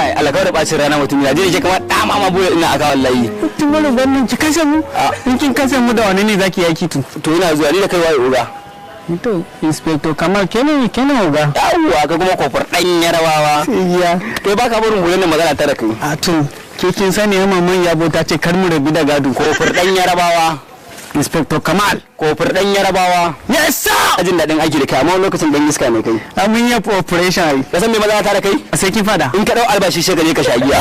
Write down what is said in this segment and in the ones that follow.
Kai, Allah kawai da bacin rana mutum ya je ke kamar da mama bude ina aka wallahi. Tumar wannan ki kashe mu. In kin kashe mu da wani ne zaki yaki tu? To ina zuwa, ni da kai waye oga? To Inspector Kamal kenan kenan oga. Yawwa, ka kuma kofar dan Yarabawa. Iya. Kai baka barin gurin magana ta da kai. A to ke kin sani maman Yabo ta ce kar mu rabi da gado. Kofar dan Yarabawa. Inspector Kamal. Kofar dan Yarabawa. Yes sir. Jin daɗin aiki da kai, amma lokacin dan iska ne kai. Amin ya operation ai. Ka san me magana ta da kai? Sai kin fada. In ka dau albashi sai ka je ka sha giya.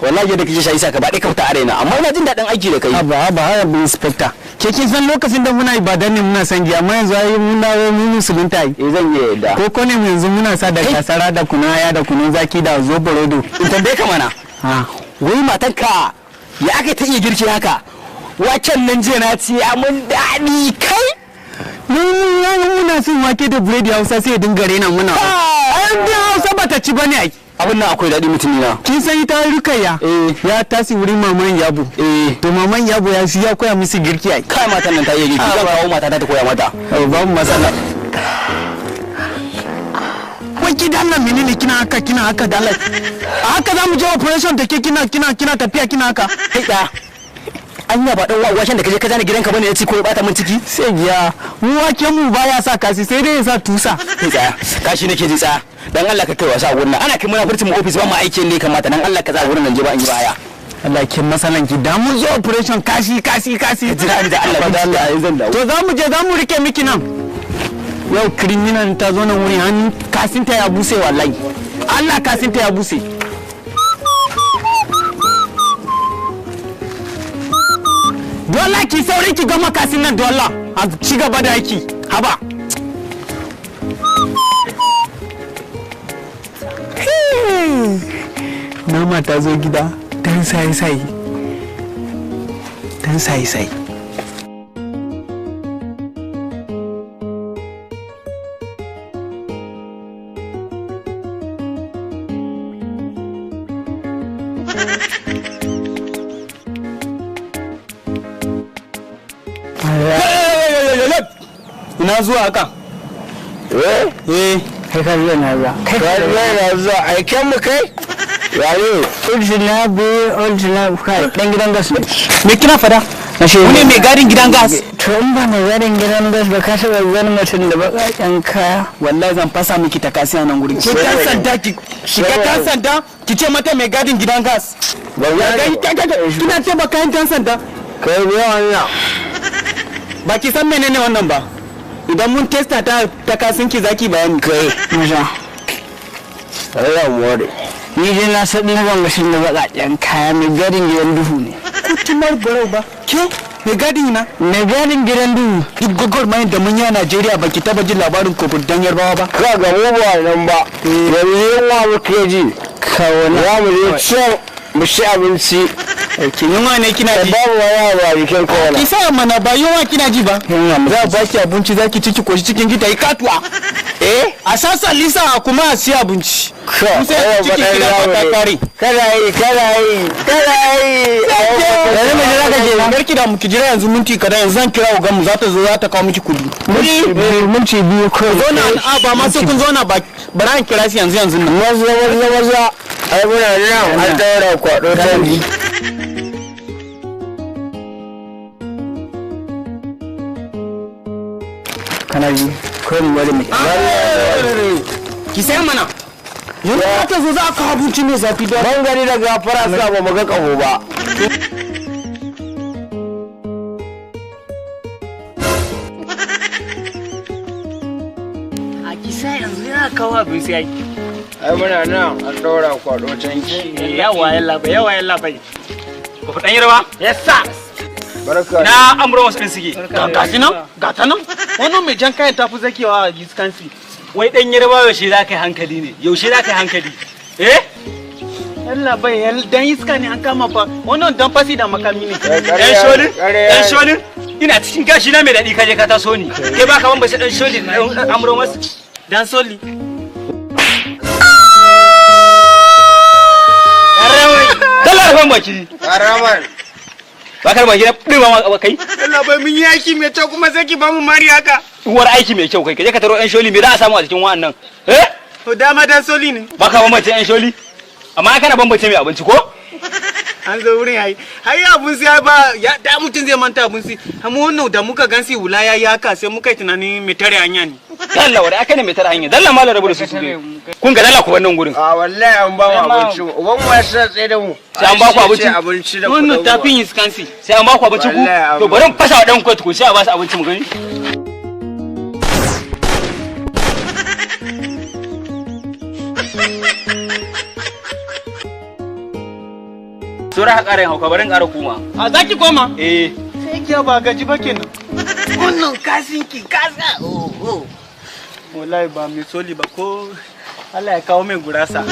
Wallahi yadda kake sha isa ka ba dai ka fita a raina, amma ina jin daɗin aiki da kai. Haba haba haba inspector. Ke kin san lokacin da muna Ibadan ne muna san giya, amma yanzu ai mun dawo mu musulunta ai. Eh, zan iya yadda. Ko ko ne yanzu muna sa da kasara da kunun aya da kunun zaki da zoborodo. In tambaye ka mana. Ha. Wai matanka ya aka ta iya girki haka? Waken nan jiya na ci ya mun daɗi kai. Mun muna son wake da biredi, Hausa sai ya dinga rena muna. Ai Hausa bata ci bane ai. Abin nan akwai daɗi mutumina. Kin san ita Rukayya? Eh. Ya tasi wurin maman Yabo. Eh. To maman Yabo ya shi ya koya musu girki ai. Kai, matan nan ta iya girki, zan kawo mata ta koya mata. Ai babu matsala. Wai ki dalla menene kina haka kina haka dalla? A haka za mu je operation da ke kina kina kina tafiya kina haka. Kai da. Anya ba dan washen da kaje ka zana gidanka bane ya ci ko ya bata min ciki? Sai giya mu waken mu baya sa kasi sai dai ya sa tusa. Kai tsaya. Kashi nake ji, tsaya. Dan Allah ka kai wasa a gurin nan. Ana kai muna furcin mu office ba mu aikin ne kamata, dan Allah ka tsaya gurin nan je ba in yi baya. Allah ke masalan ki da mun zo operation kashi kashi kashi. Jira ni da Allah, da Allah ai zan dawo. To za mu je za mu rike miki nan. Yau criminal ta zo nan wuri hannu kasinta ya buse wallahi. Allah kasinta ya buse. Dole ki sauri ki gama kasin nan dole a ci gaba da aiki. Haba. Nama ta zo gida dan sai sai. Dan sai sai. Ina zuwa haka? Eh? Eh. Kai ka zuwa na zuwa. Kai ka zuwa na zuwa. Aiken mu kai? Yare, ulti na biyu, ulti na kai, dan gidan gas ne. Me kina fada? Na shi Wani mai gadin gidan gas? To in ba mai gadin gidan gas ba, ka taɓa ganin mutum da baƙaƙen kaya? Wallahi zan fasa miki takasi a nan gurin. Ke dan sanda ki shiga dan sanda ki ce mata mai gadin gidan gas. Kina ce ba kayan dan sanda. Kai biya wannan. Ba ki san menene wannan ba. Idan mun testa ta takasin ki zaki bayani. Kai. Musa. Allah more. Ni dai na san na ban mutum da baƙaƙen kaya mai gadin gidan duhu ne. Kutumar barau ba. Ke mai gadin na? Mai gadin gidan duhu. Duk gwagwarmayar da mun yi a Najeriya baki taba jin labarin kofur dan Yarbawa ba. Ka ga mu ba nan ba. Yanzu yunwa muke ji. Kawo na. Za mu je can mu ci abinci. Ki yunwa ne kina ji? Babu wani abu a jikin kowane. Ki sa mana ba yunwa kina ji ba. Za a baki abinci zaki ci ki koshi cikin gida yi katuwa. Eh? A sasa lisa kuma a siya abinci. Ka, Kun sai cikin gida ba ta kare. Kada yi, kada yi, kada yi. Yanzu mai jira kake? Karki da mu ki jira yanzu minti kadan, yanzu zan kira ogan mu za ta zo za ta kawo miki kudi. Minti biyu kawai. Zauna a ba ma sai kun zauna ba, bara in kira shi yanzu yanzu nan. Maza maza maza. Ai muna nan an daura kwado ta bi. Kana ji? Kawai mu bari mu. Ki saya mana. Yanzu za ta zo za a kawo abinci mai zafi da. Ban gani daga faransa ba mu ga ƙaho ba. A ki saya yanzu yana kawo abinci ai. Ai muna nan an daura kwado tanki. Yawa yalla bai, yawa yalla bai. Ko dan Yarba? Yes sir. Barka. Na amuro wasu din suke. Ga gashi nan, ga ta nan. Wannan mai jan kayan tafi zakewa a giskansi. Wai dan Yarba yaushe za ka yi hankali ne? Yaushe za ka yi hankali? Eh? Yalla bai, dan iska ne an kama fa. Wannan dan fasi da makami ne. Dan sholin? Dan sholin? Ina cikin gashi na mai daɗi kaje ka taso ni. Kai ba ka bambance dan sholin dan amuro masu. Dan soli. Dalla rafan baki. Karaman. Ba ka da baki na ɗirma ma kai. Yalla bai, mun yi aiki mai kyau kuma sai ki ba mu mari haka. Uwar aiki mai kyau kai kaje ka taro ɗan sholi me za a samu a cikin wa'annan? Eh? To dama dan soli ne. Baka bambance yan sholi? Amma kana bambance mai abinci ko? An zo wurin ai. Ai abun sai ba ya da mutum zai manta abun sai. Amma wannan da muka gansi wula ya yi haka sai muka yi tunanin mai tare hanya ne. Dalla wada aka ne mai tare hanya. Dalla malam rabu da su su biyu. Kun ga dalla ku wannan gurin. A wallahi an ba mu abinci. Uban mu ya sa tsaye da mu. Sai an ba ku abinci? Abinci da Wannan kuɗin mu. tafin iskansi. Sai an ba ku abinci ku? Wallahi an To bari mu fasa wa dan ku tukun sai a ba su abinci mu gani. Sura ka ƙara yin hauka bari in ƙara kuma. A zaki koma? Eh. Sai ki ba gaji ba kenan. Wannan kasin ki kasa. Oh oh. Wallahi ba mai soli ba ko Allah ya kawo min gurasa.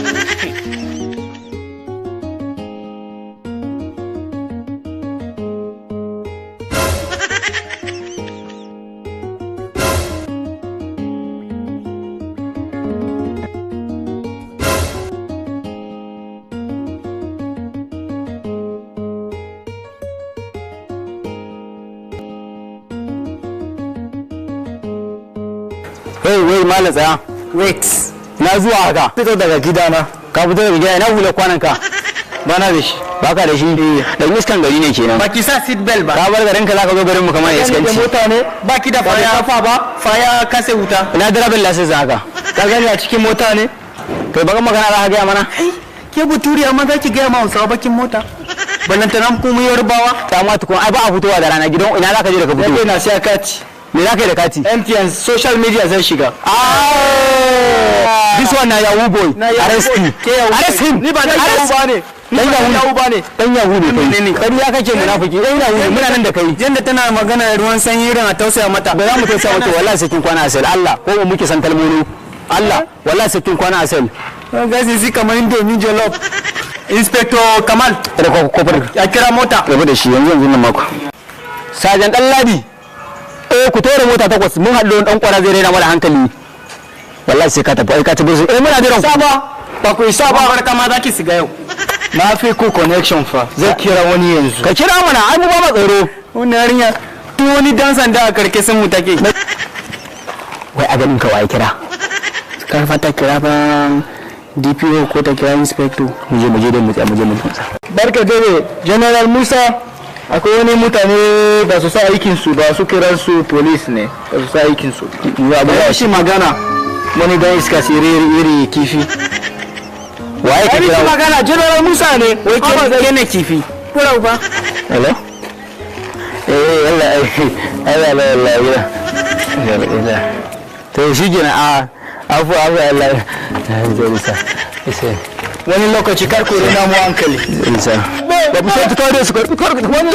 Hey, wait, malam tsaya. Wait. Na zuwa haka. Fito daga gidana. Ka fito daga gida ina hula kwanan ka. Bana da shi. Baka da shi? Dan iskan gari ne kenan. Ba ki sa seat belt ba. Ka bar garin ka zaka zo garin mu kamar iskanci. mota ne? Ba ki da faya kafa ba? Faya kase wuta. Ina direban license haka. Ka gani a cikin mota ne? Kai bakan magana za ka gaya mana? Ke buturi amma za ki gaya ma Hausawa bakin mota. Balantana kuma Yorubawa. Ta ma tukun ai ba a fitowa da rana gidan ina za ka je da ka fito? Yake na siya kati. Me za ka yi da kati? MTN social media zai shiga. Ah! This one na Yahoo boy. Na Yahoo Arrest boy. him. Ke Yahoo boy. Arrest him. Ni ba dan Arrest- Yahoo ba ne. Ni Dan ba dan Yahoo Yahoo ba ne. Dan Yahoo ne kai. Ne ne. Ƙarya kake munafiki. Dan Yahoo ne muna nan da kai. Yanda tana magana da ruwan sanyi irin a tausaya mata. Ba za mu tausaya mata wallahi sai kin kwana a sel. Allah ko mu muke san talmono. Allah wallahi sai kin kwana a sel. Gasi si kamar indomie jollof. Inspector Kamal Kada ko kofar ya kira mota. rabu da shi yanzu yanzu nan mako. Sajan Dan Ladi. Eh ku tore mota takwas mun haɗu da wani dan kwara zai raina mana hankali. Wallahi sai ka tafi ai ka tafi eh muna jiran ku. Saba ba ku isa ba. Barka ma za ki siga yau. Na fi ku connection fa zai kira wani yanzu. Ka kira mana ai mu ba ma tsoro. Wannan yarinya tun wani dan sanda a karke sun mu take. Wai a ganin ka waye kira. Karfa ta kira ba DPO ko ta kira inspector. Mu je mu je dai mu tsaya mu je mu tsaya. Barka dare General Musa akwai wani mutane ba su sa aikin su ba su kiran su police ne ba su sa aikin su. Ya ba shi magana wani dan iska siriri iri kifi. Waye ka kira? magana General Musa ne. Wai ke ne kifi. Kura ba. Hello? Eh yalla ai Allah Allah Allah ya. Ya To shi kenan a afu afu Allah. Zai isa. Isa. Wani lokaci kar ku rena mu hankali. Isa. Ba ku sai tukare su karbi karbi wani.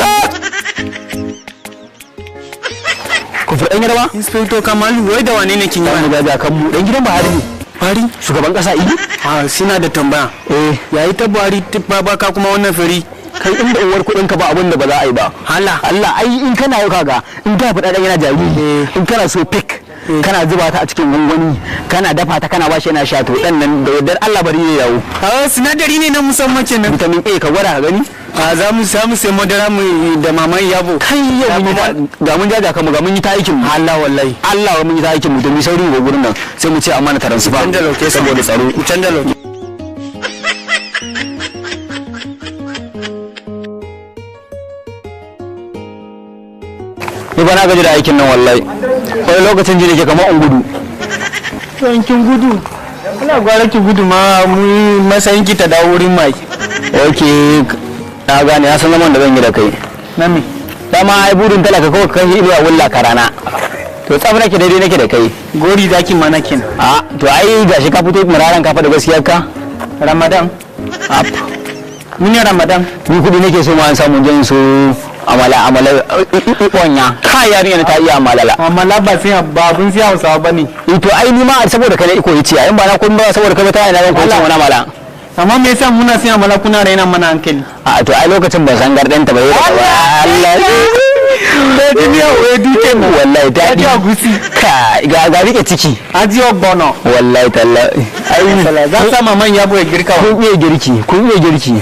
Ku fi ɗan yarba? Inspector Kamalu wai da wane ne kin yi Wani gaji akan mu ɗan gidan Buhari ne. Fari? Shugaban ƙasa Idi? A suna da tambaya. Eh. Yayi ta Buhari ba baka kuma wannan fari. Kai inda uwar kuɗin ka ba abin da ba za a yi ba. Hala. Allah ai in kana yau kaga in ka faɗa ɗan yana jariri in kana so pick kana zuba ta a cikin gwangwani kana dafa ta kana bashi yana sha to dan nan da yardar Allah bari ya yawo. A sinadari ne na musamman kenan. Vitamin A ka gwada ka gani. A za mu samu sai madara mu da maman yabo. Kai yau mun yi ga mun jaja kanmu ga mun yi ta aikin mu. Allah wallahi. Allah mun yi ta aikin mu domin sauri ga gurin nan sai mu ce a mana transfer. Canza location. Saboda tsaro. Mu canza location. Ni ba na gaji da aikin nan wallahi. Wani lokacin ji nake kamar in gudu. Kin gudu. Ina gwara ki gudu ma mu masayin ki ta dawo wurin mai. Ok na gane na san zaman da zan yi da kai. Na me? Dama ai burin talaka kawai kan ido a wulla ka rana. To tsaf nake daidai nake da kai. Gori zaki mana kenan. A to ai gashi ka fito muraran ka faɗi gaskiyar ka. Ramadan. Ap. Mun yi Ramadan. Ni kuɗi nake so ma an samu jin su amala amala ibonya. Ka yarinya ta iya amalala. Amma ba sai ba abun sai Hausawa bane. Eh, to ai ni ma saboda kai na iko yace ai ba na kun ba saboda kai ba ta ina zan koyi cin wani amala. Amma me yasa muna sai amala kuna raina mana hankali? A to ai lokacin ban san gardan ta ba yau da Allah. Da duniya wai duke mu. Wallahi ta Aji agusi. Ka ga ga rike ciki. Aji ogbono. Wallahi tallahi. Ai Za sa maman yabo ya girka wa. kun iya girki, kun iya girki.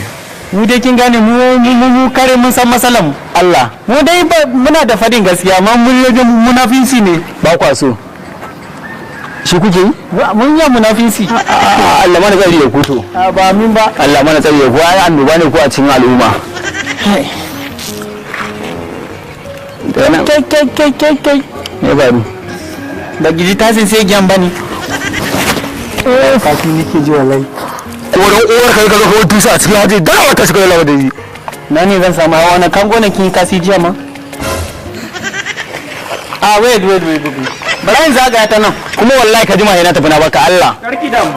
Mu dai kin gane mu mu mu kare mun san matsalar mu. Allah Mu dai muna da fadin gaskiya amma mun rage munafinci ne. ba kwa so. Shi kuke yi? Mun yi munafisi. Allah mana tsari da kuto. Ba min ba. Allah mana tsari da ku, ai annoba ne ku a cikin al'umma. Kai kai kai kai kai. Me faru? Ba giji tasin sai gyan bane. Kafi nake ji wallahi. Koran uwar kai ka zo ka tusa a cikin haji, da wata shiga lawa da yi. Na ne zan samu hawa na kango na kin kasi jiya ma. Ah, wait wait wait wait. Bara in zagaya ta nan. Kuma wallahi ka jima yana tafi na baka Allah. Karki damu.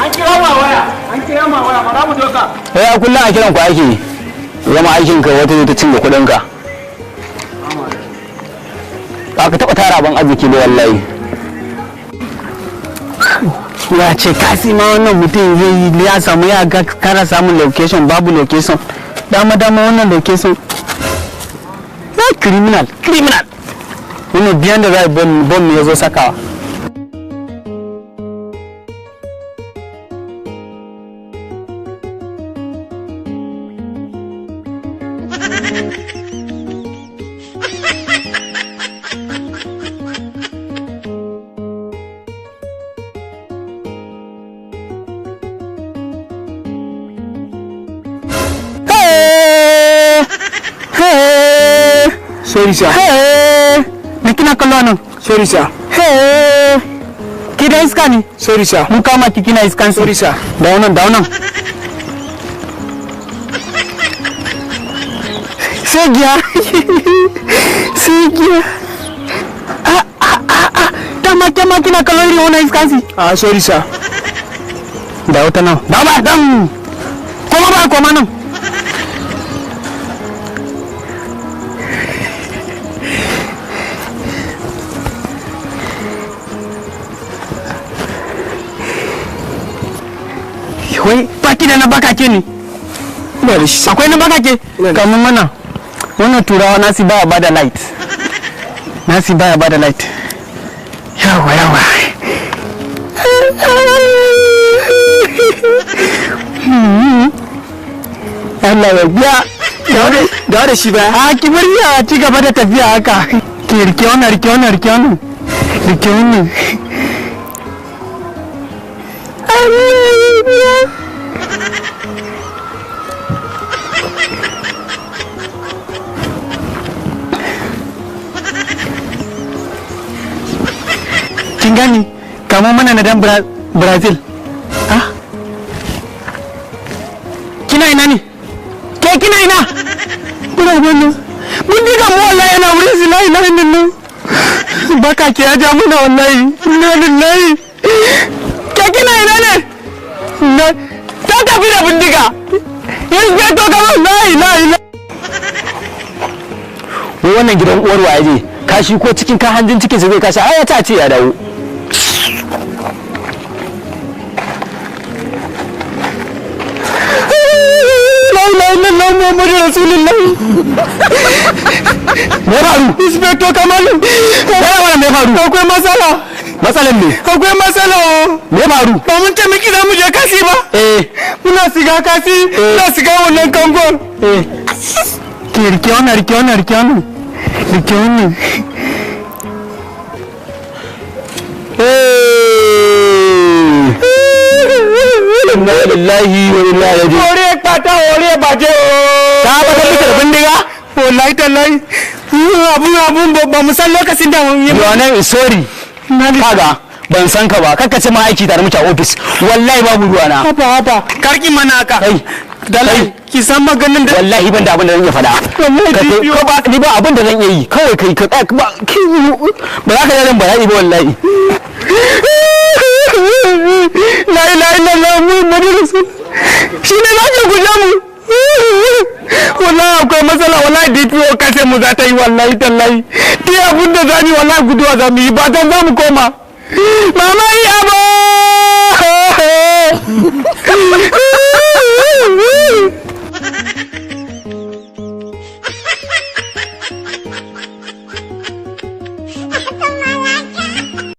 An kira ma waya, an kira ma waya, bara mu doka. Eh, kullum a kiran ku aiki. Zama aikin ka wata ta cinye kuɗin ka. Ba ka taɓa tara ban arziki ba wallahi. Ya ce kasi ma wannan mutum zai yi ya samu ya ga kara samun location, babu location. Dama dama wannan location. Ya criminal, criminal. Wannan biyan da za a bom ya zo sakawa. Sorry sir. Hey! Me kina kallo nan? Sorry sir. Hey! Ki da iska ne? Sorry sir. Mun kama ki kina iskan. Sorry sir. Da wannan, da wannan. Sai giya. Sai giya. Ah ah ah ah. Dama kema kina kallo irin wannan iskan si. Ah, sorry sir. Da wata nan. Da ba dan. Koma ba, koma nan. Wai baki da na bakake ne? Ina da shi. Akwai na bakake? Kamun mana wannan turawa nasi baya bada light, nasi baya bada light. Yawa yawa. Allah ya biya. Da da shi baya. A ki bari a ci gaba da tafiya haka. Ki rike wannan, rike wannan, rike wannan, rike wannan. Allah ya biya. Kin gani kamar mana na dan Brazil. Ah, kina ina ne ke? Kina ina? Kuna wannan mun diga mu wallahi yana wurin su. La ilaha illallah, baka ke ya ja muna wallahi. Inna lillahi. Ke kina ina ne? Na ta tafi da bindiga. Inspector kamar la ilaha illallah. Wai wannan gidan uwar waye je? Kashi ko cikin ka hanjin cikin sa zai kashi, ai ya ta ce ya dawo. La ilaha illallah Muhammadu Rasulullah. Me faru? Inspector Kamalu. Wai me faru? Akwai matsala. Matsalan me? Akwai matsala o. Me faru? Ba mun ce miki za mu je kasi ba? Eh. Muna shiga kasi, muna shiga wannan kangon. Eh. Ki rike wannan, rike wannan, rike wannan. Rike wannan. Eh. Inna lillahi wa inna ilaihi raji'un. Orí pátá orí bàjẹ́ o. Ta ba ta da bindiga? Wallahi tallahi. Abun abun ba mu san lokacin da mun yi. Your name is sorry. Kaga ban san ka ba, kakka ce ma aiki tare muke a office. Wallahi babu ruwa na. Haba haba. Karki mana haka. Kai. Dalai ki san maganin da Wallahi ban da abin da zan iya faɗa. Wallahi Ka DPO. ko ba ni ba abin da zan iya yi. Kawai kai ka tsaya ba ba za ka yi zan bala'i ba wallahi. La ilaha illallah Muhammadu Rasul. Shi ne za ki guje mu. Wallahi akwai matsala, wallahi DPO kashe mu za ta yi wallahi tallahi. Ti abin da za mu yi wallahi guduwa za mu yi, ba dan za mu koma. Mama iya ba.